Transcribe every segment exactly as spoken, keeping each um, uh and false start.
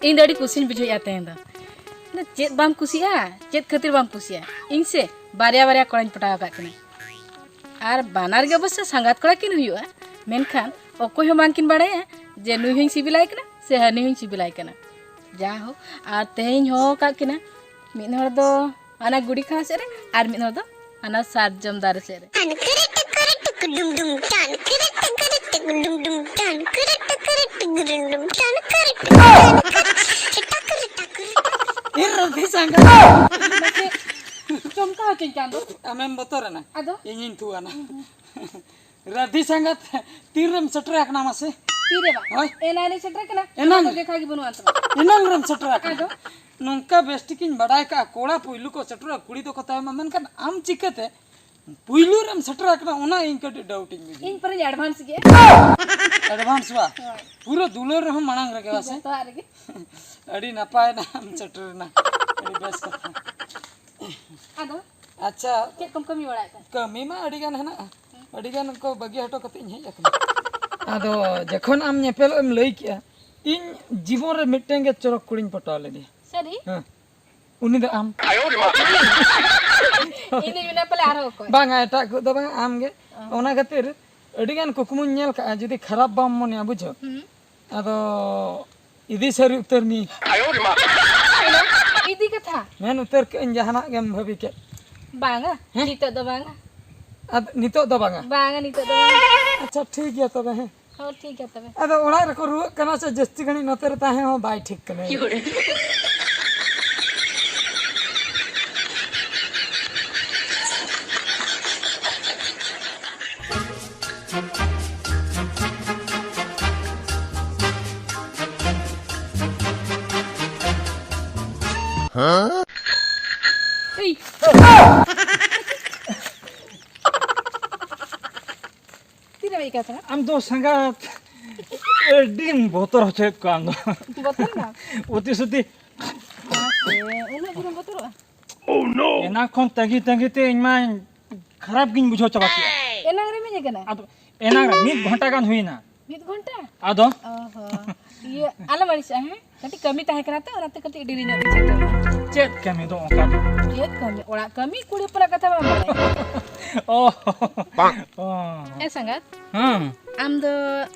ᱤᱧ ᱫᱚ ᱟᱹᱰᱤ ᱠᱩᱥᱤᱧ ᱵᱩᱡᱷᱟᱹᱣᱮᱫᱼᱟ ᱛᱮᱦᱮᱧ ᱫᱚ᱾ ᱟᱫᱚ ᱪᱮᱫ ᱵᱟᱢ ᱠᱩᱥᱤᱭᱟᱜᱼᱟ? ᱪᱮᱫ ᱠᱷᱟᱹᱛᱤᱨ ᱵᱟᱢ ᱠᱩᱥᱤᱭᱟᱜᱼᱟ? ᱤᱧ ᱥᱮ ᱵᱟᱨᱭᱟ ᱵᱟᱨᱭᱟ ᱠᱚᱲᱟᱧ ᱯᱚᱴᱟᱣ ᱟᱠᱟᱫ ᱠᱤᱱᱟ᱾ ᱟᱨ ᱵᱟᱱᱟᱨ ᱜᱮ ᱚᱵᱚᱥᱥᱚ ᱥᱟᱸᱜᱟᱛ ᱠᱚᱲᱟ ᱠᱤᱱ ᱦᱩᱭᱩᱜᱼᱟ, ᱢᱮᱱᱠᱷᱟᱱ ᱚᱠᱚᱭ ᱦᱚᱸ ᱵᱟᱝ ᱠᱤᱱ ᱵᱟᱲᱟᱭᱟ ᱡᱮ ᱱᱩᱭ ᱦᱚᱸᱧ ᱥᱤᱵᱤᱞᱟᱭ ᱠᱟᱱᱟ ᱥᱮ ᱦᱟᱹᱱᱤ ᱦᱚᱸᱧ ᱥᱤᱵᱤᱞᱟᱭ ᱠᱟᱱᱟ᱾ ᱡᱟ ᱦᱳᱠ, ᱟᱨ ᱛᱮᱦᱮᱧ ᱦᱚᱦᱚ ᱟᱠᱟᱫ ᱠᱤᱱᱟ, ᱢᱤᱫ ᱦᱚᱲ ᱫᱚ ᱦᱟᱱᱟ ᱜᱩᱲᱤ ᱠᱷᱟᱱᱟ ᱥᱮᱫ ᱨᱮ ᱟᱨ ᱢᱤᱫ ᱦᱚᱲ ᱫᱚ ᱦᱟᱱᱟ ᱥᱟᱨᱡᱚᱢ ᱫᱟᱨᱮ ᱥᱮᱫ ᱨᱮ᱾ ᱴᱟᱱᱠᱤᱨᱤ ᱴᱩᱠᱩᱨᱤ ᱴᱩᱠᱩᱰᱩᱢ ᱰᱩᱢ, ᱴᱟᱱᱠᱤᱨᱤ ᱴᱩᱠᱩᱨᱤ ᱴᱩᱠᱩᱰᱩᱢ ᱰᱩᱢ, ᱴᱟᱱᱠᱤᱨᱤ ᱴᱩᱠᱩᱨᱤ ᱴᱩᱠᱩᱰᱩᱢ ᱰᱩᱢ, ᱴᱟᱱᱠᱤᱨᱤ ᱴᱩᱠᱩᱨᱤ ᱴᱩᱠᱩᱨᱤ ᱴᱟᱠᱨᱤ ᱴᱟᱠᱨᱤ ᱴᱟᱠᱨᱤ᱾ ᱤᱨ ᱨᱟᱹᱫᱷᱤ ᱥᱟᱸᱜᱟ᱾ ᱪᱚᱢᱠᱟ ᱦᱚᱪᱚᱧ ᱠᱟᱱ ᱫᱚ᱾ ᱟᱢᱮᱢ ᱵᱚᱛᱚᱨᱮᱱᱟ? ᱟᱫᱚ? ᱤᱧᱤᱧ ᱛᱷᱩᱣᱟᱱᱟ᱾ ᱨᱟᱹᱫᱷᱤ ᱥᱟᱸᱜᱟ ᱛᱤᱨᱮᱢ ᱥᱮᱴᱮᱨ ᱟᱠᱟᱱᱟ ᱢᱟᱥᱮ? ᱛᱤᱨᱮ ᱵᱟᱝ? ᱦᱳᱭ᱾ ᱮᱱᱟᱝ ᱨᱮ ᱥᱮᱴᱮᱨ ᱠᱟᱱᱟ᱾ ᱮᱱᱟᱝ? ᱚᱱᱟ ᱫᱚ ᱫᱮᱠᱷᱟ ᱜᱮ ᱵᱟᱹᱱᱩᱜ ᱟᱱ ᱛᱟᱢᱟ᱾ ᱮᱱᱟᱝ ᱨᱮᱢ ᱥᱮᱴᱮᱨ ᱟᱠᱟᱱᱟ᱾ ᱟᱫᱚ? ᱱᱚᱝᱠᱟ ᱵᱮᱥ ᱴᱷᱤᱠᱤᱧ ᱵᱟᱰᱟᱭ ᱠᱟᱜᱼᱟ, ᱠᱚᱲᱟ ᱯᱩᱭᱞᱩ ᱠᱚ ᱥᱮᱴᱮᱨᱚᱜᱼᱟ, ᱠᱩᱲᱤ ᱫᱚᱠᱚ ᱛᱟᱭᱚᱢᱟ, ᱢᱮᱱᱠᱷᱟᱱ ᱟᱢ ᱪᱤᱠᱟᱹᱛᱮ ᱯᱩᱭᱞᱩ ᱨᱮᱢ ᱥᱮᱴᱮᱨ ᱟᱠᱟᱱᱟ, ᱚᱱᱟ ᱤᱧ ᱠᱟᱹᱴᱤᱡ ᱰᱟᱣᱩᱴ ᱤᱧ ᱵᱩᱡᱷᱟᱹᱣᱟ᱾ ᱤᱧ ᱯᱟᱨᱤᱧ ᱮᱰᱵᱷᱟᱱᱥ ᱜᱮᱭᱟ᱾ ᱮᱰᱵᱷᱟᱱᱥ ᱵᱟ? ᱦᱳᱭ᱾ ᱯᱩᱨᱟᱹ ᱫᱩᱞᱟᱹᱲ ᱨᱮᱦᱚᱸ ᱢᱟᱲᱟᱝ ᱨᱮᱜᱮ ᱵᱟ ᱥᱮ? ᱡᱚᱛᱚᱣᱟᱜ ᱨᱮᱜᱮ᱾ ᱟᱹᱰᱤ ᱱᱟᱯᱟᱭ ᱱᱟᱢ ᱥᱮᱴᱮᱨ ᱮᱱᱟ, ᱟᱹᱰᱤ ᱵᱮᱥ ᱠᱟᱛᱷᱟ᱾ ᱟᱫᱚ ᱟᱪᱪᱷᱟ᱾ ᱪᱮᱫ ᱠᱚᱢ ᱠᱟᱹᱢᱤ ᱵᱟᱲᱟᱭᱮᱫ ᱠᱟᱱᱟ? ᱠᱟᱹᱢᱤ ᱢᱟ ᱟᱹᱰᱤ ᱜᱟᱱ ᱦᱮᱱᱟᱜᱼᱟ, ᱟᱹᱰᱤ ᱜᱟᱱ ᱠᱚ ᱵᱟᱹᱜᱤ ᱦᱚᱴᱚ ᱠᱟᱛᱮ ᱤᱧ ᱦᱮᱡ ᱟᱠᱟᱱᱟ᱾ ᱟᱫᱚ ᱡᱚᱠᱷᱚᱱ ᱟᱢ ᱧᱮᱯᱮᱞᱚᱜ ᱮᱢ ᱞᱟᱹᱭ ᱠᱮᱜᱼᱟ, ᱤᱧ ᱡᱤᱵᱚᱱ ᱨᱮ ᱢᱤᱫᱴᱮᱱ ᱜᱮ ᱪᱚᱨᱚᱠ ᱠᱩᱲᱤᱧ ᱯᱚᱴᱟᱣ ᱞᱮᱫᱮᱭᱟ᱾ ᱥᱟᱹᱨᱤ? ᱦᱮᱸ, ᱩᱱᱤ ᱫᱚ ᱟᱢ᱾ ᱤᱧ ᱫᱚᱧ ᱢᱮᱱᱟ ᱯᱟᱞᱮ ᱟᱨᱦᱚᱸ ᱚᱠᱚᱭ? ᱵᱟᱝᱟ, ᱮᱴᱟᱜ ᱠᱚ ᱫᱚ ᱵᱟᱝ, ᱟᱢ ᱜᱮ᱾ ᱚ᱾ ᱚᱱᱟ ᱠᱷᱟᱹᱛᱤᱨ ᱟᱹᱰᱤ ᱜᱟᱱ ᱠᱩᱠᱢᱩᱧ ᱧᱮᱞ ᱠᱟᱜᱼᱟ, ᱡᱩᱫᱤ ᱠᱷᱟᱨᱟᱯ ᱵᱟᱢ ᱢᱚᱱᱮᱭᱟ, ᱵᱩᱡᱷᱟᱹᱣ᱾ ᱦᱩᱸ᱾ ᱟᱫᱚ ᱤᱫᱤ ᱥᱟᱹᱨᱤ ᱩᱛᱟᱹᱨ ᱢᱤᱭᱟᱹᱧ᱾ ᱤᱫᱤ ᱠᱟᱛᱷᱟ? ᱢᱮᱱ ᱩᱛᱟᱹᱨ ᱠᱟᱜ ᱟᱹᱧ, ᱡᱟᱦᱟᱱᱟᱜ ᱜᱮᱢ ᱵᱷᱟᱹᱵᱤ ᱠᱮᱫ᱾ ᱵᱟᱝᱟ, ᱦᱮᱸ? ᱱᱤᱛᱚᱜ ᱫᱚ ᱵᱟᱝᱟ᱾ ᱟᱫ ᱱᱤᱛᱚᱜ ᱫᱚ ᱵᱟᱝᱟ? ᱵᱟᱝᱟ, ᱱᱤᱛᱚᱜ ᱫᱚ ᱵᱟᱝᱟ᱾ ᱟᱪᱪᱷᱟ, ᱴᱷᱤᱠ ᱜᱮᱭᱟ ᱛᱚᱵᱮ, ᱦᱮᱸ᱾ ᱦᱚᱸ, ᱴᱷᱤᱠ ᱜᱮᱭᱟ ᱛᱚᱵᱮ᱾ ᱟᱫᱚ ᱚᱲᱟᱜ ᱨᱮᱠᱚ ᱨᱩᱣᱟᱹᱜ ᱠᱟᱱᱟ ᱥᱮ, ᱡᱟᱹᱥᱛᱤ ᱜᱷᱟᱹᱲᱤᱡ ᱱᱚᱛᱮ ᱨᱮ ᱛᱟᱦᱮᱸ ᱦᱚᱸ ᱵᱟᱭ ᱴᱷᱤᱠ ᱠᱟᱱᱟ᱾ ᱦᱮᱸ? ᱮᱭ! ᱛᱤᱨᱮᱢ ᱦᱮᱡ ᱠᱟᱱ ᱛᱟᱦᱮᱱᱟ? ᱟᱢ ᱫᱚ ᱥᱟᱸᱜᱟᱛ ᱟᱹᱰᱤᱢ ᱵᱚᱛᱚᱨ ᱦᱚᱪᱚᱭᱮᱫ ᱠᱚᱣᱟ ᱟᱢ ᱫᱚ᱾ ᱵᱚᱛᱚᱨ ᱱᱟ? ᱚᱛᱤ ᱥᱩᱛᱤ᱾ ᱢᱟᱥᱮ, ᱩᱱᱟᱹᱜ ᱡᱳᱨᱮᱢ ᱵᱚᱛᱚᱨᱚᱜᱼᱟ? ᱮᱱᱟ ᱠᱷᱚᱱ ᱛᱟᱺᱜᱤ ᱛᱟᱺᱜᱤ ᱛᱮ ᱤᱧ ᱢᱟ ᱠᱷᱟᱨᱟᱯ ᱜᱤᱧ ᱵᱩᱡᱷᱟᱹᱣ ᱪᱟᱵᱟ ᱠᱮᱫᱼᱟ᱾ ᱮᱱᱟᱝ ᱨᱮᱢ ᱦᱮᱡ ᱟᱠᱟᱱᱟ? ᱟᱫᱚ ᱮᱱᱟᱝ ᱨᱮ ᱢᱤᱫ ᱜᱷᱚᱱᱴᱟ ᱜᱟᱱ ᱦᱩᱭᱱᱟ᱾ ᱢᱤᱫ ᱜᱷᱚᱱᱴᱟ? ᱟᱫᱚ? ᱚ ᱦᱚᱸ᱾ ᱤᱭᱟᱹ, ᱟᱞᱚᱢ ᱟᱹᱲᱤᱥᱚᱜᱼᱟ, ᱦᱮᱸ? ᱠᱟᱹᱴᱤᱡ ᱠᱟᱹᱢᱤ ᱛᱟᱦᱮᱸ ᱠᱟᱱᱟ ᱛᱚ, ᱚᱱᱟᱛᱮ ᱠᱟᱹᱴᱤᱡ ᱰᱮᱨᱤ ᱧᱚᱜ ᱜᱮ ᱥᱮᱴᱮᱨ ᱮᱱᱟ᱾ ᱪᱮᱫ ᱠᱟᱹᱢᱤ ᱫᱚ ᱚᱱᱠᱟ ᱫᱚ? ᱪᱮᱫ ᱠᱟᱹᱢᱤ? ᱚᱲᱟᱜ ᱠᱟᱹᱢᱤ, ᱠᱩᱲᱤ ᱦᱚᱯᱚᱱᱟᱜ ᱠᱟᱛᱷᱟ ᱵᱟᱢ ᱵᱟᱲᱟᱭᱟ? ᱚ᱾ ᱚ᱾ ᱮ ᱥᱟᱸᱜᱟᱛ, ᱦᱩᱸ᱾ ᱟᱢ ᱫᱚ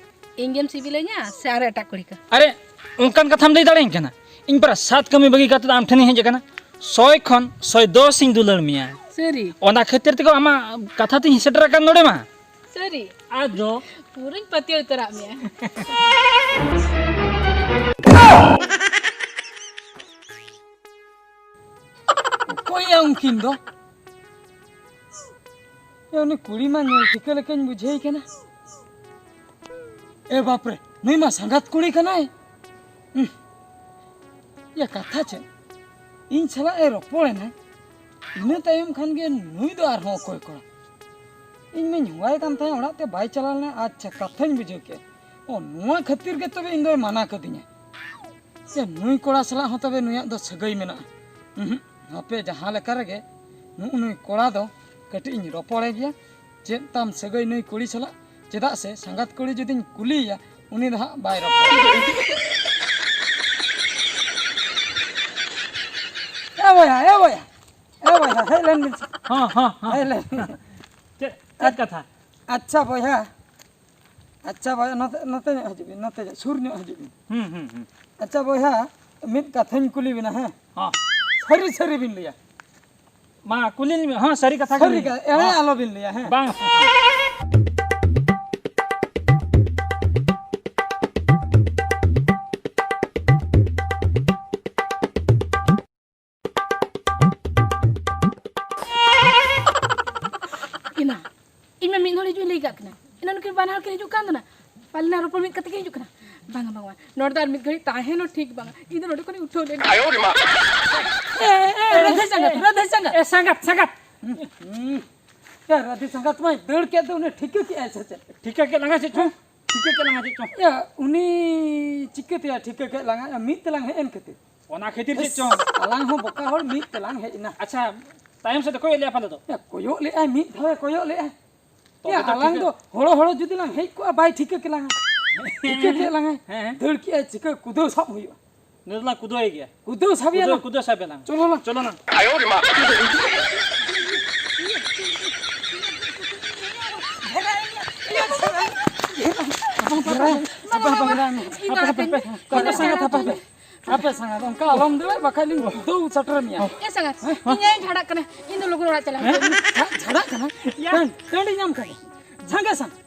ᱤᱧ ᱜᱮᱢ ᱥᱤᱵᱤᱞᱤᱧᱟ ᱥᱮ ᱟᱨ ᱮᱴᱟᱜ ᱠᱩᱲᱤ ᱠᱚ? ᱟᱨᱮ, ᱚᱱᱠᱟᱱ ᱠᱟᱛᱷᱟᱢ ᱞᱟᱹᱭ ᱫᱟᱲᱮᱭᱟᱹᱧ ᱠᱟᱱᱟ? ᱤᱧ ᱯᱟᱨᱟ ᱥᱟᱛ ᱠᱟᱹᱢᱤ ᱵᱟᱹᱜᱤ ᱠᱟᱛᱮ ᱫᱚ ᱟᱢ ᱴᱷᱮᱱᱤᱧ ᱦᱮᱡ ᱟᱠᱟᱱᱟ᱾ ᱥᱚᱭ ᱠᱷᱚᱱ ᱥᱚᱭ ᱫᱚᱥ ᱤᱧ ᱫᱩᱞᱟᱹᱲ ᱢᱮᱭᱟ᱾ ᱥᱟᱹᱨᱤ? ᱚᱱᱟ ᱠᱷᱟᱹᱛᱤᱨ ᱛᱮᱜᱮ ᱟᱢᱟᱜ ᱠᱟᱛᱷᱟ ᱛᱤᱧ ᱥᱮᱴᱮᱨ ᱟᱠᱟᱱ ᱱᱚᱰᱮ ᱢᱟ᱾ ᱥᱟᱹᱨᱤ? ᱟᱫᱚ? ᱯᱩᱨᱟᱹᱧ ᱯᱟᱹᱛᱭᱟᱹᱣ ᱩᱛᱟᱹᱨᱟᱜ ᱢᱮᱭᱟ᱾ ᱚᱠᱚᱭᱭᱟ ᱩᱱᱠᱤᱱ ᱫᱚ? ᱮ, ᱩᱱᱤ ᱠᱩᱲᱤ ᱢᱟ ᱧᱮᱞ ᱴᱷᱤᱠᱟᱹ ᱞᱮᱠᱟᱧ ᱵᱩᱡᱷᱟᱹᱣ ᱠᱟᱱᱟ᱾ ᱮ ᱵᱟᱯᱨᱮ, ᱱᱩᱭ ᱢᱟ ᱥᱟᱸᱜᱟᱛ ᱠᱩᱲᱤ ᱠᱟᱱᱟᱭ᱾ ᱦᱩᱸ᱾ ᱭᱟ, ᱠᱟᱛᱷᱟ ᱪᱮᱫ? ᱤᱧ ᱥᱟᱞᱟᱜ ᱮ ᱨᱚᱯᱚᱲ ᱮᱱᱟ, ᱤᱱᱟᱹ ᱛᱟᱭᱚᱢ ᱠᱷᱟᱱ ᱜᱮ ᱱᱩᱭ ᱫᱚ ᱟᱨᱦᱚᱸ ᱚᱠᱚᱭ ᱠᱚᱲᱟ? ᱤᱧ ᱢᱟᱧ ᱦᱚᱦᱚᱣᱟᱭ ᱠᱟᱱ ᱛᱟᱦᱮᱸ, ᱚᱲᱟᱜ ᱛᱮ ᱵᱟᱭ ᱪᱟᱞᱟᱣ ᱞᱮᱱᱟ᱾ ᱟᱪᱪᱷᱟ, ᱠᱟᱛᱷᱟᱧ ᱵᱩᱡᱷᱟᱹᱣ ᱠᱮᱫ᱾ ᱚ, ᱱᱚᱣᱟ ᱠᱷᱟᱹᱛᱤᱨ ᱜᱮ ᱛᱚᱵᱮ ᱤᱧ ᱫᱚᱭ ᱢᱟᱱᱟ ᱠᱟᱹᱫᱤᱧᱟ᱾ ᱥᱮ ᱱᱩᱭ ᱠᱚᱲᱟ ᱥᱟᱞᱟᱜ ᱦᱚᱸ ᱛᱚᱵᱮ ᱱᱩᱭᱟᱜ ᱫᱚ ᱥᱟᱹᱜᱟᱹᱭ ᱢᱮᱱᱟᱜᱼᱟ? ᱩᱸᱦᱩᱸᱜ, ᱦᱟᱯᱮ, ᱡᱟᱦᱟᱸ ᱞᱮᱠᱟ ᱨᱮᱜᱮ ᱱᱩᱜᱼᱩ ᱱᱩᱭ ᱠᱚᱲᱟ ᱫᱚ ᱠᱟᱹᱴᱤᱡ ᱤᱧ ᱨᱚᱯᱚᱲᱮ ᱜᱮᱭᱟ᱾ ᱪᱮᱫ ᱛᱟᱢ ᱥᱟᱹᱜᱟᱹᱭ ᱱᱩᱭ ᱠᱩᱲᱤ ᱥᱟᱞᱟᱜ? ᱪᱮᱫᱟᱜ ᱥᱮ ᱥᱟᱸᱜᱟᱛ ᱠᱩᱲᱤ ᱡᱩᱫᱤᱧ ᱠᱩᱞᱤᱭᱮᱭᱟ, ᱩᱱᱤ ᱫᱚ ᱦᱟᱸᱜ ᱵᱟᱭ ᱨᱚᱯᱚᱲᱟ᱾ ᱮ ᱵᱚᱭᱦᱟ, ᱮ ᱵᱚᱭᱦᱟ, ᱮ ᱵᱚᱭᱦᱟ, ᱦᱮᱡ ᱞᱮᱱ ᱵᱤᱱ ᱥᱮ᱾ ᱦᱚᱸ, ᱦᱚᱸ, ᱦᱚᱸ᱾ ᱦᱮᱡ ᱞᱮᱱ ᱵᱤᱱ᱾ ᱪᱮᱫ, ᱪᱮᱫ ᱠᱟᱛᱷᱟ? ᱟᱪᱪᱷᱟ ᱵᱚᱭᱦᱟ, ᱟᱪᱪᱷᱟ ᱵᱚᱭᱦᱟ, ᱱᱚᱛᱮ, ᱱᱚᱛᱮ ᱧᱚᱜ ᱦᱤᱡᱩᱜ ᱵᱤᱱ, ᱱᱚᱛᱮ ᱧᱚᱜ, ᱥᱩᱨ ᱧᱚᱜ ᱦᱤᱡᱩᱜ ᱵᱤᱱ᱾ ᱦᱩᱸ, ᱦᱩᱸ, ᱦᱩᱸ᱾ ᱟᱪᱪᱷᱟ ᱵᱚᱭᱦᱟ, ᱢᱤᱫ ᱠᱟᱛᱷᱟᱧ ᱠᱩᱞᱤ ᱵᱤᱱᱟ, ᱦᱮᱸ? ᱦᱚᱸ᱾ ᱥᱟᱹᱨᱤ ᱥᱟᱹᱨᱤ ᱵᱤᱱ ᱞᱟᱹᱭᱟ᱾ ᱢᱟ, ᱠᱩᱞᱤ ᱞᱤᱧ ᱢᱮ᱾ ᱦᱚᱸ, ᱥᱟᱹᱨᱤ ᱠᱟᱛᱷᱟ ᱜᱮ ᱥᱟᱹᱨᱤ ᱞᱤᱧ ᱠᱟ-, ᱞᱟᱹᱭᱟ᱾ ᱮᱲᱮ ᱦᱚᱸ᱾ ᱟᱞᱚ ᱵᱤᱱ ᱞᱟᱹᱭᱟ, ᱦᱮᱸ? ᱵᱟᱝ᱾ ᱮᱱᱟ, ᱤᱧ ᱢᱟ ᱢᱤᱫ ᱦᱚᱲ ᱦᱤᱡᱩᱜ ᱤᱧ ᱞᱟᱹᱭ ᱠᱟᱜ ᱠᱤᱱᱟ᱾ ᱮᱱᱟ ᱱᱩᱠᱤᱱ ᱵᱟᱱᱟ ᱦᱚᱲ ᱠᱤᱱ ᱦᱤᱡᱩᱜ ᱠᱟᱱ ᱛᱟᱦᱮᱱᱟ᱾ ᱯᱟᱞᱮᱱᱟ ᱨᱚᱯᱚᱲ ᱢᱤᱫ ᱠᱟᱛᱮ ᱠᱤᱱ ᱦᱤᱡᱩᱜ ᱠᱟᱱᱟ᱾ ᱵᱟᱝᱟ, ᱵᱟᱝᱟ, ᱵᱟᱝᱟ᱾ ᱱᱚᱰᱮ ᱫᱚ ᱟᱨ ᱢᱤᱫ ᱜᱷᱟᱹᱲᱤᱡ ᱛᱟᱦᱮᱸ ᱦᱚᱸ ᱴᱷᱤᱠ ᱵᱟᱝᱟ᱾ ᱤᱧ ᱫᱚ ᱱᱚᱰᱮ ᱠᱷᱚᱱᱤᱧ ᱩᱴᱷᱟᱹᱣ ᱞᱮᱱ ᱜᱮ᱾ ᱮ, ᱮ, ᱮ, ᱨᱟᱫᱷᱮ ᱥᱟᱸᱜᱟᱛ, ᱨᱟᱫᱷᱮ ᱥᱟᱸᱜᱟᱛ᱾ ᱮ, ᱥᱟᱸᱜᱟᱛ, ᱥᱟᱸᱜᱟᱛ᱾ ᱮ, ᱨᱟᱫᱷᱮ ᱥᱟᱸᱜᱟᱛ ᱢᱟᱭ ᱫᱟᱹᱲ ᱠᱮᱫ ᱫᱚ, ᱩᱱᱤ ᱴᱷᱤᱠᱟᱹ ᱠᱮᱜᱼᱟᱭ ᱥᱮ ᱪᱮᱫ? ᱴᱷᱤᱠᱟᱹ ᱠᱮᱫ ᱞᱟᱝᱟ ᱪᱮᱫ ᱪᱚᱝ? ᱴᱷᱤᱠᱟᱹ ᱠᱮᱫ ᱞᱟᱝᱟ ᱪᱮᱫ ᱪᱚᱝ? ᱭᱟ, ᱩᱱᱤ ᱪᱤᱠᱟᱹᱛᱮᱭᱟ ᱴᱷᱤᱠᱟᱹ ᱠᱮᱫ ᱞᱟᱝᱟ? ᱢᱤᱫ ᱛᱮᱞᱟᱝ ᱦᱮᱡ ᱮᱱ ᱠᱷᱟᱹᱛᱤᱨ᱾ ᱚᱱᱟ ᱠᱷᱟᱹᱛᱤᱨ ᱪᱮᱫ ᱪᱚᱝ? ᱟᱞᱟᱝ ᱦᱚᱸ ᱵᱚᱠᱟ ᱦᱚᱲ ᱢᱤᱫ ᱛᱮᱞᱟᱝ ᱦᱮᱡ ᱮᱱᱟ᱾ ᱟᱪᱪᱷᱟ, ᱛᱟᱭᱚᱢ ᱥᱮᱫ ᱫᱚ ᱠᱚᱭᱚᱜ ᱞᱮᱜᱼᱟ ᱯᱟᱞᱮ ᱫᱚ? ᱭᱟ, ᱠᱚᱭᱚᱜ ᱞᱮᱜᱼᱟᱭ, ᱢᱤᱫ ᱫᱷᱟᱣᱮ ᱠᱚᱭᱚᱜ ᱞᱮᱜᱼᱟᱭ᱾ ᱮᱭᱟ, ᱟᱞᱟᱝ ᱫᱚ ᱦᱚᱲᱚ ᱦᱚᱲᱚ ᱡᱩᱫᱤ ᱞᱟᱝ ᱦᱮᱡ ᱠᱚᱜᱼᱟ, ᱵᱟᱭ ᱴᱷᱤᱠᱟᱹ ᱠᱮᱞᱟᱝᱟ᱾ ᱴᱷᱤᱠᱟᱹ ᱠᱮᱫ ᱞᱟᱝᱟᱭ᱾ ᱦᱮᱸ, ᱦᱮᱸ᱾ ᱫᱟᱹᱲ ᱠᱮᱜᱼᱟᱭ, ᱪᱤᱠᱟᱹ ᱠᱩᱫᱟᱹᱣ ᱥᱟᱵ ᱦᱩᱭᱩᱜᱼᱟ᱾ ᱱᱤᱛ ᱞᱟᱝ ᱠᱩᱫᱟᱹᱣ ᱮ ᱜᱮᱭᱟ᱾ ᱠᱩᱫᱟᱹᱣ ᱥᱟᱵ ᱮᱭᱟ ᱠᱩᱫᱟᱹᱣ, ᱞᱟᱝ᱾ ᱠᱩᱫᱟᱹᱣ ᱥᱟᱵ ᱮᱭᱟ ᱞᱟᱝ᱾ ᱪᱚᱞᱚ ᱞᱟᱝ᱾ ᱪᱚᱞᱚ ᱞᱟᱝ᱾ ᱦᱟᱯᱮ, ᱦᱟᱯᱮ, ᱦᱟᱯᱮ, ᱦᱟᱯᱮ, ᱦᱟᱯᱮ, ᱦᱟᱯᱮ, ᱦᱟᱯᱮ, ᱦᱟᱯᱮ, ᱦᱟᱯᱮ, ᱦᱟᱯᱮ᱾ ᱦᱟᱯᱮ ᱥᱟᱸᱜᱟᱛ, ᱚᱱᱠᱟ ᱟᱞᱚᱢ ᱫᱟᱹᱲᱟ, ᱵᱟᱠᱷᱟᱡ ᱞᱤᱧ ᱫᱩ ᱪᱟᱴᱟᱨ ᱢᱮᱭᱟ᱾ ᱮ ᱥᱟᱸᱜᱟᱛ, ᱤᱧ ᱟᱭ ᱡᱷᱟᱲᱟᱜ ᱠᱟᱱᱟ, ᱤᱧ ᱫᱚ ᱞᱚᱜᱚᱱ ᱚᱲᱟᱜ ᱪᱟᱞᱟᱜ ᱦᱮᱸ? ᱦᱩᱭᱩᱜ ᱛᱤᱧᱟ᱾ ᱡᱷᱟ-, ᱡᱷᱟᱲᱟᱜ ᱠᱟᱱᱟ? ᱭᱟ᱾ ᱴᱟᱺ-, ᱴᱟᱺᱰᱤ ᱧᱟᱢ ᱠᱟᱫᱟ᱾ ᱡᱷᱟᱸᱜᱮ ᱥᱟᱸᱜᱟᱛ᱾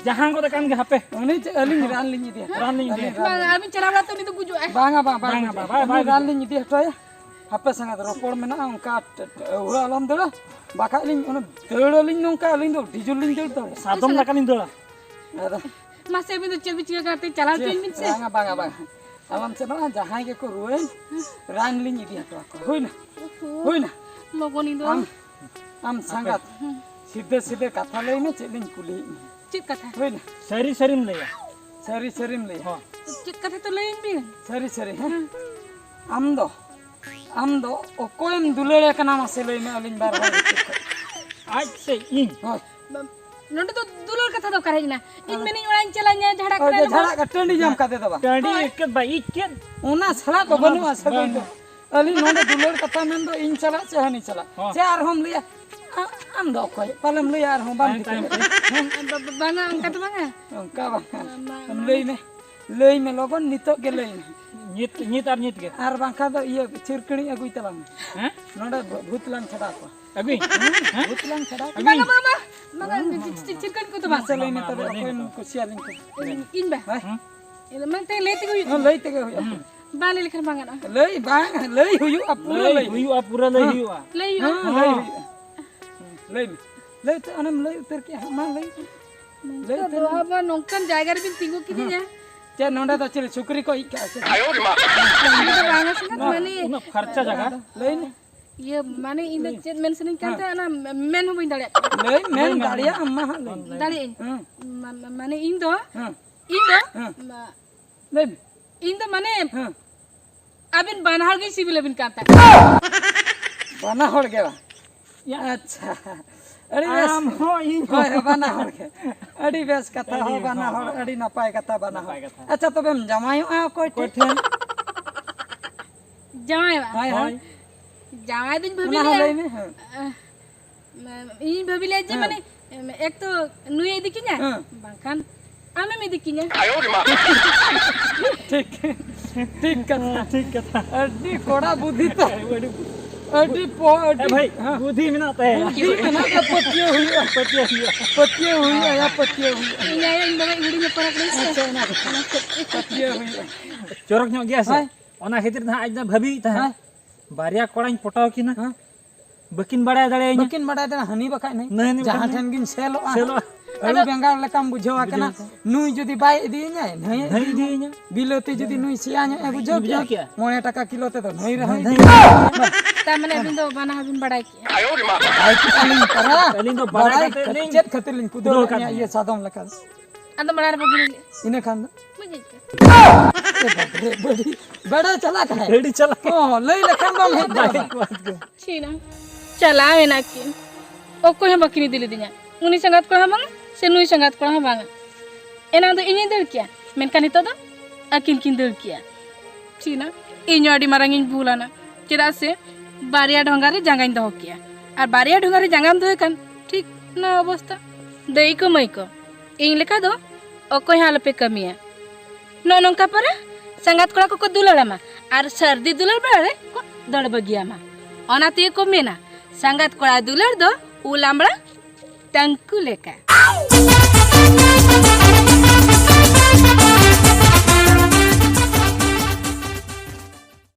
ᱡᱟᱦᱟᱸ ᱠᱚᱫᱚ ᱠᱟᱱ ᱜᱮ, ᱦᱟᱯᱮ᱾ ᱩᱱᱤ ᱪᱮ-, ᱟᱹᱞᱤᱧ ᱨᱟᱱ ᱞᱤᱧ ᱤᱫᱤᱭᱟ᱾ ᱨᱟᱱ ᱞᱤᱧ ᱤᱫᱤᱭᱟ᱾ ᱟᱹᱞᱤᱧ ᱨᱟᱱ ᱵᱟᱝ, ᱞᱤᱧ ᱟᱹᱵᱤᱱ ᱪᱟᱞᱟᱣ ᱵᱟᱲᱟ ᱛᱮ ᱩᱱᱤ ᱫᱚ ᱜᱩᱡᱩᱜᱼᱟᱭ᱾ ᱵᱟᱝᱟ, ᱵᱟᱝ, ᱵᱟᱝ ᱵᱟᱝᱟ, ᱜᱩᱡᱩᱜᱼᱟ᱾ ᱵᱟᱝ, ᱵᱟᱝ, ᱩᱱᱤ ᱵᱟᱝ ᱨᱟᱱ ᱜᱩᱡᱩᱜᱼᱟ᱾ ᱞᱤᱧ ᱤᱫᱤ ᱦᱚᱴᱚ ᱟᱭᱟ᱾ ᱦᱟᱯᱮ ᱥᱟᱸᱜᱟᱛ, ᱨᱚᱯᱚᱲ ᱢᱮᱱᱟᱜᱼᱟ, ᱚᱱᱠᱟ ᱴ-, ᱴ-, ᱟᱹᱣᱲᱟᱹ ᱟᱞᱚᱢ ᱫᱟᱹᱲᱟ᱾ ᱵᱟᱠᱷᱟᱡ ᱞᱤᱧ ᱚᱱᱟ ᱫᱟᱹᱲ ᱟᱹᱞᱤᱧ ᱱᱚᱝᱠᱟ, ᱟᱹᱞᱤᱧ ᱫᱚ ᱰᱷᱤᱡᱩᱨ ᱞᱤᱧ ᱫᱟᱹᱲ ᱫᱟᱲᱮᱭᱟᱜᱼᱟ᱾ ᱥᱟᱫᱚᱢ ᱞᱮᱠᱟ ᱞᱤᱧ ᱫᱟᱹᱲᱟ᱾ ᱟᱫᱚ ᱢᱟᱥᱮ, ᱟᱹᱵᱤᱱ ᱫᱚ ᱪᱮᱫ ᱵᱤᱱ ᱪᱤᱠᱟᱹ ᱠᱟᱱᱟ? ᱛᱮ ᱪᱟᱞᱟᱣ ᱪᱮᱫ? ᱦᱚᱪᱚᱧ ᱵᱤᱱ ᱥᱮ᱾ ᱵᱟᱝᱟ, ᱵᱟᱝᱟ, ᱵᱟᱝᱟ᱾ ᱟᱞᱚᱢ ᱪᱟᱞᱟᱜᱼᱟ, ᱡᱟᱦᱟᱸᱭ ᱜᱮᱠᱚ ᱨᱩᱣᱟᱹᱭ, ᱨᱟᱱ ᱞᱤᱧ ᱤᱫᱤ ᱦᱚᱴᱚ ᱟᱠᱚᱣᱟ᱾ ᱦᱩᱭᱱᱟ? ᱳᱦᱳ᱾ ᱦᱩᱭᱱᱟ? ᱞᱚᱜᱚᱱ ᱤᱧ ᱫᱚ᱾ ᱟᱢ, ᱟᱢ ᱥᱟᱸᱜᱟᱛ, ᱦᱩᱸ᱾ ᱥᱤᱫᱷᱟᱹ ᱥᱤᱫᱷᱟᱹ ᱠᱟᱛᱷᱟ ᱞᱟᱹᱭ ᱢᱮ, ᱪᱮᱫ ᱞᱤᱧ ᱠᱩᱞᱤᱭᱮᱫ ᱢᱮᱭᱟ? ᱪᱮᱫ ᱠᱟᱛᱷᱟ? ᱦᱩᱭᱱᱟ? ᱥᱟᱹᱨᱤ ᱥᱟᱹᱨᱤᱢ ᱞᱟᱹᱭᱟ᱾ ᱥᱟᱹᱨᱤ ᱥᱟᱹᱨᱤᱢ ᱞᱟᱹᱭᱟ᱾ ᱦᱚᱸ᱾ ᱪᱮᱫ ᱠᱟᱛᱷᱟ ᱛᱚ ᱞᱟᱹᱭᱟᱹᱧ ᱵᱤᱱ? ᱥᱟᱹᱨᱤ ᱥᱟᱹᱨᱤ, ᱦᱮᱸ? ᱦᱩᱸ᱾ ᱟᱢ ᱫᱚ, ᱟᱢ ᱫᱚ ᱚᱠᱚᱭᱮᱢ ᱫᱩᱞᱟᱹᱲ ᱟᱠᱟᱱᱟ, ᱢᱟᱥᱮ ᱞᱟᱹᱭ ᱢᱮ ᱟᱹᱞᱤᱧ ᱵᱟᱨ ᱦᱚᱲ ᱵᱷᱤᱛᱤᱨ ᱠᱷᱚᱱ? ᱟᱡ ᱥᱮ ᱤᱧ? ᱦᱳᱭ᱾ ᱵᱟᱢ-, ᱱᱚᱰᱮ ᱫᱚ ᱫᱩᱞᱟᱹᱲ ᱠᱟᱛᱷᱟ ᱫᱚ ᱚᱠᱟᱨᱮ ᱦᱮᱡ ᱮᱱᱟ? ᱤᱧ ᱟᱫᱚ ᱢᱮᱱᱤᱧ ᱚᱲᱟᱜ ᱤᱧ ᱪᱟᱞᱟᱜ, ᱤᱧ ᱡᱷᱟᱲᱟᱜ ᱦᱳᱭ, ᱠᱟᱱᱟ ᱡᱮ ᱱᱚᱰᱮ᱾ ᱡᱷᱟᱲᱟᱜ ᱠᱟᱱᱟ, ᱴᱟᱺᱰᱤ ᱧᱟᱢ ᱠᱟᱛᱮ ᱫᱚ ᱵᱟᱝ᱾ ᱴᱟᱺᱰᱤ ᱦᱳᱭ᱾ ᱤᱠᱟᱹᱛ ᱵᱟ, ᱤᱠᱟᱹᱛ᱾ ᱚᱱᱟ ᱪᱷᱟᱲᱟ ᱫᱚ ᱚᱱᱟ ᱵᱟᱹᱱᱩᱜᱼᱟ ᱫᱚ ᱥᱟᱹᱜᱟᱹᱭ ᱵᱟᱹᱱᱩᱜᱼᱟ᱾ ᱫᱚ᱾ ᱟᱹᱞᱤᱧ ᱱᱚᱰᱮ ᱫᱩᱞᱟᱹᱲ ᱠᱟᱛᱷᱟ ᱢᱮᱱ ᱫᱚ ᱤᱧ ᱪᱟᱞᱟᱜ ᱪᱮ ᱦᱟᱹᱱᱤ ᱪᱟᱞᱟᱜ᱾ ᱦᱚᱸ᱾ ᱪᱮ ᱟᱨᱦᱚᱸᱢ ᱞᱟᱹᱭᱟ, ᱟ-, ᱟᱢ ᱫᱚ ᱚᱠᱚᱭ? ᱯᱟᱞᱮᱢ ᱞᱟᱹᱭᱟ ᱟᱨᱦᱚᱸ ᱵᱟᱢ ᱛᱟᱭᱚᱢ, ᱴᱷᱤᱠᱟᱹ ᱛᱟᱭᱚᱢ᱾ ᱠᱮᱫᱟ᱾ ᱦᱮᱸ? ᱵᱟ-, ᱵᱟ-, ᱵᱟᱝᱟ, ᱚᱱᱠᱟ ᱫᱚ ᱵᱟᱝᱟ᱾ ᱚᱱᱠᱟ ᱵᱟᱝᱟ᱾ ᱢᱟ, ᱢᱟ, ᱞᱟᱹᱭ ᱢᱟ᱾ ᱢᱮ᱾ ᱞᱟᱹᱭ ᱢᱮ ᱞᱚᱜᱚᱱ, ᱱᱤᱛᱚᱜ ᱜᱮ ᱞᱟᱹᱭ ᱢᱮ᱾ ᱧᱤᱛ, ᱧᱤᱛ ᱟᱨ ᱧᱤᱛ ᱜᱮ᱾ ᱟᱨ ᱵᱟᱝᱠᱷᱟᱱ ᱫᱚ ᱤᱭᱟᱹ ᱪᱷᱤᱨᱠᱟᱹᱲᱤ ᱟᱹᱜᱩᱭ ᱛᱟᱞᱟᱝ ᱢᱮ᱾ ᱦᱮᱸ? ᱱᱚᱰᱮ ᱵᱷᱩ-, ᱵᱷᱩᱛ ᱞᱟᱝ ᱪᱷᱟᱰᱟᱣ ᱠᱚᱣᱟ᱾ ᱟᱹᱜᱩᱭ? ᱦᱮᱸ? ᱵᱷᱩᱛ ᱞᱟᱝ ᱪᱷᱟᱰᱟᱣ ᱠᱚᱣᱟ᱾ ᱟᱹᱜᱩᱭ? ᱵᱟᱝᱟ, ᱵᱟᱝᱟ, ᱵᱟᱝᱟ, ᱪᱷᱤ-, ᱪᱷᱤ-, ᱪᱷᱤᱨᱠᱟᱹᱲᱤ ᱠᱚᱫᱚ ᱵᱟᱝ᱾ ᱢᱟᱥᱮ ᱞᱟᱹᱭ ᱢᱮ ᱛᱚᱵᱮ, ᱢᱟ, ᱞᱟᱹᱭ ᱢᱮ ᱚᱠᱚᱭᱮᱢ ᱛᱚ᱾ ᱠᱩᱥᱤᱭᱟᱞᱤᱧ ᱠᱟᱱᱟ? ᱤᱧ ᱵᱟ᱾ ᱦᱮᱸ? ᱤᱧ ᱫᱚ ᱢᱮᱱᱛᱮ ᱞᱟᱹᱭ ᱛᱮᱜᱮ ᱦᱩᱭᱩᱜ ᱦᱮᱸ, ᱛᱤᱧᱟ᱾ ᱞᱟᱹᱭ ᱛᱮᱜᱮ ᱦᱩᱭᱩᱜᱼᱟ᱾ ᱦᱩᱸ᱾ ᱵᱟᱝ ᱞᱟᱹᱭ ᱞᱮᱠᱷᱟᱱ ᱵᱟᱝ ᱜᱟᱱᱚᱜᱼᱟ᱾ ᱞᱟᱹᱭ ᱵᱟᱝ, ᱞᱟᱹᱭ ᱦᱩᱭᱩᱜᱼᱟ, ᱯᱩᱨᱟᱹ ᱞᱟᱹᱭ ᱞᱟᱹᱭ ᱦᱩᱭᱩᱜᱼᱟ᱾ ᱦᱩᱭᱩᱜᱼᱟ᱾ ᱞᱟᱹᱭ ᱦᱩᱭᱩᱜᱼᱟ᱾ ᱦᱮᱸ, ᱞᱟᱹᱭ ᱦᱩᱭᱩᱜᱼᱟ᱾ ᱞᱟᱹᱭ ᱢᱮ᱾ ᱞᱟᱹᱭ ᱛᱮ ᱚᱱᱮᱢ ᱞᱟᱹᱭ ᱩᱛᱟᱹᱨ ᱠᱮᱜᱼᱟ, ᱢᱟ ᱞᱟᱹᱭ ᱢᱮ᱾ ᱱᱚᱝᱠᱟ ᱞᱟᱹᱭ ᱩᱛᱟᱹᱨ ᱫᱚ ᱢᱮ᱾ ᱟᱵᱟᱨ ᱱᱚᱝᱠᱟᱱ ᱡᱟᱭᱜᱟ ᱨᱮᱵᱤᱱ ᱛᱤᱸᱜᱩ ᱠᱤᱫᱤᱧᱟ᱾ ᱦᱮᱸ᱾ ᱪᱮᱫ ᱱᱚᱰᱮ ᱫᱚ ᱪᱮᱫ ᱥᱩᱠᱨᱤ ᱠᱚ ᱤᱡ ᱠᱟᱜᱼᱟ ᱥᱮ? ᱚᱸᱰᱮ ᱫᱚ ᱵᱟᱝᱟ ᱥᱮ, ᱱᱚᱣᱟ ᱢᱟᱱᱮ ᱩᱱᱟᱹᱜ ᱯᱷᱟᱨᱪᱟ ᱡᱟᱭᱜᱟ᱾ ᱞᱟᱹᱭ ᱢᱮ᱾ ᱤᱭᱟᱹ, ᱢᱟᱱᱮ ᱤᱧ ᱫᱚ ᱦᱮᱸ᱾ ᱪᱮᱫ ᱢᱮᱱ ᱥᱟᱱᱟᱧ ᱠᱟᱱ ᱦᱮᱸ᱾ ᱛᱟᱦᱮᱸ, ᱚᱱᱟ ᱢᱮᱱ ᱦᱚᱸ ᱵᱟᱹᱧ ᱫᱟᱲᱮᱭᱟᱜ ᱠᱟᱱᱟ᱾ ᱞᱟᱹᱭ, ᱢᱮᱱ ᱞᱟᱹᱭ ᱢᱮ᱾ ᱫᱟᱲᱮᱭᱟᱜ ᱟᱢ, ᱢᱟ ᱦᱟᱸᱜ ᱞᱟᱹᱭ ᱢᱮ᱾ ᱫᱟᱲᱮᱭᱟᱜ ᱟᱹᱧ᱾ ᱦᱮᱸ᱾ ᱢᱟ-, ᱢᱟ-, ᱢᱟᱱᱮ ᱤᱧ ᱫᱚ, ᱦᱮᱸ᱾ ᱤᱧ ᱫᱚ, ᱦᱮᱸ᱾ ᱢᱟ-, ᱞᱟᱹᱭ ᱢᱮ᱾ ᱤᱧ ᱫᱚ ᱢᱟᱱᱮ ᱦᱮᱸ᱾ ᱟᱹᱵᱤᱱ ᱵᱟᱱᱟ ᱦᱚᱲ ᱜᱮᱧ ᱥᱤᱵᱤᱞᱟᱵᱤᱱ ᱠᱟᱱ ᱛᱟᱦᱮᱸᱫ᱾ ᱵᱟᱱᱟ ᱦᱚᱲ ᱜᱮ ᱵᱟᱝ? ᱭᱟ᱾ ᱟᱪᱪᱷᱟ᱾ ᱟᱹᱰᱤ ᱵᱮᱥ᱾ ᱟᱢ ᱦᱚᱸ ᱤᱧ ᱦᱚᱸ᱾ ᱦᱳᱭ, ᱵᱟᱱᱟ ᱦᱚᱲ ᱜᱮ᱾ ᱟᱹᱰᱤ ᱵᱮᱥ ᱠᱟᱛᱷᱟ ᱦᱚᱸ, ᱵᱟᱱᱟ ᱦᱚᱲ, ᱟᱹᱰᱤ ᱱᱟᱯᱟᱭ ᱠᱟᱛᱷᱟ, ᱵᱟᱱᱟ ᱦᱚᱲ᱾ ᱟᱪᱪᱷᱟ, ᱛᱚᱵᱮᱢ ᱡᱟᱶᱟᱭᱚᱜᱼᱟ ᱚᱠᱚᱭ ᱴᱷᱮᱱ? ᱡᱟᱶᱟᱭᱚᱜᱼᱟ? ᱦᱳᱭ, ᱦᱳᱭ᱾ ᱡᱟᱶᱟᱭ ᱫᱚᱧ ᱵᱷᱟᱹᱵᱤ ᱚᱱᱟ ᱦᱚᱸ ᱞᱮᱜᱼᱟ᱾ ᱞᱟᱹᱭ ᱢᱮ, ᱦᱮᱸ᱾ ᱟᱦ, ᱢᱟ-, ᱤᱧ ᱵᱷᱟᱹᱵᱤ ᱞᱮᱜᱼᱟ ᱡᱮ, ᱦᱮᱸ᱾ ᱢᱟᱱᱮ, ᱮᱠ ᱛᱚ ᱱᱩᱭᱮ ᱤᱫᱤ ᱠᱤᱧᱟ, ᱦᱮᱸ᱾ ᱵᱟᱝᱠᱷᱟᱱ ᱟᱢᱮᱢ ᱤᱫᱤ ᱠᱤᱧᱟ᱾ ᱴᱷᱤᱠ, ᱴᱷᱤᱠ ᱠᱟᱛᱷᱟ᱾ ᱴᱷᱤᱠ ᱠᱟᱛᱷᱟ᱾ ᱟᱹᱰᱤ ᱠᱚᱲᱟ ᱵᱩᱫᱷᱤ ᱛᱚ᱾ ᱟᱹᱰᱤ ᱯᱚ-, ᱟᱹᱰᱤ, ᱮ ᱵᱷᱟᱹᱭ, ᱦᱮᱸ᱾ ᱵᱩᱫᱷᱤ ᱢᱮᱱᱟᱜ ᱛᱟᱭᱟ᱾ ᱵᱩᱫᱷᱤ ᱢᱮᱱᱟᱜ ᱛᱟᱭᱟ, ᱯᱟᱹᱛᱭᱟᱹᱣ ᱦᱩᱭᱩᱜᱼᱟ᱾ ᱯᱟᱹᱛᱭᱟᱹᱣ ᱦᱩᱭᱩᱜᱼᱟ᱾ ᱯᱟᱹᱛᱭᱟᱹᱣ ᱦᱩᱭᱩᱜᱼᱟ, ᱭᱟ, ᱯᱟᱹᱛᱭᱟᱹᱣ ᱦᱩᱭᱩᱜᱼᱟ᱾ ᱤᱧ ᱟᱭᱳ, ᱤᱧ ᱵᱟᱵᱟ ᱦᱩᱰᱤᱧ ᱦᱚᱯᱚᱱ ᱠᱟᱹᱱᱟᱹᱧ ᱥᱮ᱾ ᱟᱪᱪᱷᱟ, ᱚᱱᱟ ᱠᱟᱛᱷᱟ᱾ ᱯᱟᱹᱛᱭᱟᱹᱣ ᱦᱩᱭᱩᱜᱼᱟ᱾ ᱪᱚᱨᱚᱠ ᱧᱚᱜ ᱜᱮᱭᱟ ᱥᱮ? ᱦᱳᱭ᱾ ᱚᱱᱟ ᱠᱷᱟᱹᱛᱤᱨ ᱛᱮ ᱦᱟᱸᱜ ᱟᱡ ᱫᱚ ᱵᱷᱟᱹᱵᱤᱭᱮᱫ ᱛᱟᱦᱮᱸᱫ᱾ ᱦᱮᱸ᱾ ᱵᱟᱨᱭᱟ ᱠᱚᱲᱟᱧ ᱯᱚᱴᱟᱣ ᱠᱤᱱᱟ᱾ ᱦᱮᱸ᱾ ᱵᱟᱹᱠᱤᱱ ᱵᱟᱲᱟᱭ ᱫᱟᱲᱮᱭᱟᱹᱧᱟ᱾ ᱵᱟᱹᱠᱤᱱ ᱵᱟᱲᱟᱭ ᱫᱟᱲᱮᱭᱟᱜᱼᱟ, ᱦᱟᱹᱱᱤ ᱵᱟᱠᱷᱟᱡ ᱱᱟᱹᱭ᱾ ᱱᱟᱹᱭ, ᱦᱟᱹᱱᱤ ᱡᱟᱦᱟᱸ ᱵᱟᱠᱷᱟᱡ ᱴᱷᱮᱱ ᱱᱟᱹᱭ᱾ ᱜᱤᱧ ᱥᱮᱞᱚᱜᱼᱟ, ᱥᱮᱞᱚᱜᱼᱟ᱾ ᱟᱹᱰᱤ ᱟᱫᱚ ᱵᱮᱸᱜᱟᱲ ᱞᱮᱠᱟᱢ ᱵᱩᱡᱷᱟᱹᱣᱟ ᱵᱩᱡᱷᱟᱹᱣ ᱠᱟᱱᱟ᱾ ᱠᱟᱱᱟ᱾ ᱱᱩᱭ ᱡᱩᱫᱤ ᱵᱟᱭ ᱤᱫᱤᱭᱤᱧᱟᱭ, ᱱᱟᱹᱭ ᱱᱟᱹᱭ ᱤᱫᱤᱭᱤᱧᱟ᱾ ᱤᱫᱤᱭᱤᱧᱟ᱾ ᱵᱤᱞᱟᱹᱛᱤ ᱡᱩᱫᱤ ᱱᱩᱭ ᱥᱮᱭᱟ ᱧᱚᱜ ᱮ ᱵᱩᱡᱷᱟᱹᱣ ᱵᱩᱡᱷᱟᱹᱣ ᱠᱮᱭᱟ, ᱠᱮᱭᱟ᱾ ᱢᱚᱬᱮ ᱴᱟᱠᱟ ᱠᱤᱞᱳ ᱛᱮᱫᱚ ᱱᱟᱹᱭ ᱨᱮᱦᱚᱸ ᱱᱟᱹᱭ ᱤᱫᱤᱭᱤᱧᱟ᱾ ᱛᱟᱨ ᱢᱟᱱᱮ ᱟᱹᱵᱤᱱ ᱫᱚ ᱵᱟᱱᱟ ᱦᱚᱲ ᱵᱤᱱ ᱵᱟᱲᱟᱭ ᱠᱮᱜᱼᱟ? ᱵᱟᱲᱟᱭ ᱠᱮᱜᱼᱟ ᱞᱤᱧ ᱯᱟᱨᱟ᱾ ᱟᱹᱞᱤᱧ ᱫᱚ ᱵᱟᱲᱟᱭ ᱵᱟᱲᱟᱭ ᱠᱟᱛᱮ ᱞᱤᱧ ᱪᱮᱫ ᱠᱷᱟᱹᱛᱤᱨ ᱞᱤᱧ ᱠᱩᱫᱟᱹᱣ ᱠᱩᱫᱟᱹᱣ ᱠᱟᱫ ᱟᱠᱟᱫ ᱢᱮᱭᱟ ᱢᱮᱭᱟ᱾ ᱤᱭᱟᱹ ᱥᱟᱫᱚᱢ ᱞᱮᱠᱟ? ᱟᱫᱚ ᱢᱟᱲᱟᱝ ᱨᱮ ᱵᱟᱹᱵᱤᱱ ᱞᱟᱹᱭ ᱞᱮᱜᱼᱟ᱾ ᱤᱱᱟᱹ ᱠᱷᱟᱱ ᱫᱚ? ᱵᱟᱹᱧ ᱞᱟᱹᱭ ᱠᱮᱫᱟ᱾ ᱮ ᱵᱟᱵᱨᱮ, ᱵᱟᱹᱲᱤ-, ᱵᱮᱲᱟ ᱪᱟᱞᱟᱜ ᱠᱟᱱᱟ᱾ ᱜᱟᱹᱰᱤ ᱪᱟᱞᱟᱜ ᱠᱟᱱᱟ᱾ ᱦᱚᱸ, ᱞᱟᱹᱭ ᱞᱮᱠᱷᱟᱱ ᱵᱟᱢ ᱦᱮᱡ ᱫᱟᱲᱮᱭᱟᱜᱼᱟ᱾ ᱵᱟᱭ ᱠᱚ ᱟᱫ ᱠᱚ᱾ ᱪᱷᱤ ᱱᱟ᱾ ᱪᱟᱞᱟᱣ ᱮᱱᱟ ᱠᱤᱱ᱾ ᱚᱠᱚᱭ ᱦᱚᱸ ᱵᱟᱹᱠᱤᱱ ᱤᱫᱤ ᱞᱤᱫᱤᱧᱟ᱾ ᱩᱱᱤ ᱥᱟᱸᱜᱟᱛ ᱠᱚᱲᱟ ᱦᱚᱸ ᱵᱟᱝᱟ, ᱥᱮ ᱱᱩᱭ ᱥᱟᱸᱜᱟᱛ ᱠᱚᱲᱟ ᱦᱚᱸ ᱵᱟᱝᱟ᱾ ᱮᱱᱟᱝ ᱫᱚ ᱤᱧᱤᱧ ᱫᱟᱹᱲ ᱠᱮᱭᱟ, ᱢᱮᱱᱠᱷᱟᱱ ᱱᱤᱛᱚᱜ ᱫᱚ ᱟᱹᱠᱤᱱ ᱠᱤᱱ ᱫᱟᱹᱲ ᱠᱮᱭᱟ᱾ ᱪᱷᱤ ᱱᱟ, ᱤᱧ ᱦᱚᱸ ᱟᱹᱰᱤ ᱢᱟᱨᱟᱝ ᱤᱧ ᱵᱷᱩᱞ ᱟᱱᱟ᱾ ᱪᱮᱫᱟᱜ ᱥᱮ ᱵᱟᱨᱭᱟ ᱰᱷᱚᱸᱜᱟ ᱨᱮ ᱡᱟᱸᱜᱟᱧ ᱫᱚᱦᱚ ᱠᱮᱭᱟ, ᱟᱨ ᱵᱟᱨᱭᱟ ᱰᱷᱚᱸᱜᱟ ᱨᱮ ᱡᱟᱸᱜᱟᱢ ᱫᱚᱦᱚᱭ ᱠᱷᱟᱱ ᱴᱷᱤᱠ ᱱᱚᱣᱟ ᱚᱵᱚᱥᱛᱟ᱾ ᱫᱟᱹᱭ ᱠᱚ ᱢᱟᱹᱭ ᱠᱚ, ᱤᱧ ᱞᱮᱠᱟ ᱫᱚ ᱚᱠᱚᱭ ᱦᱚᱸ ᱟᱞᱚᱯᱮ ᱠᱟᱹᱢᱤᱭᱟ᱾ ᱱᱚᱜᱼᱚ ᱱᱚᱝᱠᱟ ᱯᱟᱨᱟ ᱥᱟᱸᱜᱟᱛ ᱠᱚᱲᱟ ᱠᱚᱠᱚ ᱫᱩᱞᱟᱹᱲᱟᱢᱟ, ᱟᱨ ᱥᱟᱹᱨᱫᱤ ᱫᱩᱞᱟᱹᱲ ᱵᱮᱲᱟ ᱨᱮ ᱠᱚ ᱫᱟᱹᱲ ᱵᱟᱹᱜᱤᱭᱟᱢᱟ᱾ ᱚᱱᱟ ᱛᱮᱜᱮ ᱠᱚ ᱢᱮᱱᱟ, ᱥᱟᱸᱜᱟᱛ ᱠᱚᱲᱟ ᱫᱩᱞᱟᱹᱲ ᱫᱚ ᱩᱞ ᱟᱢᱲᱟ ᱴᱟᱹᱝᱠᱩ ᱞᱮᱠᱟ᱾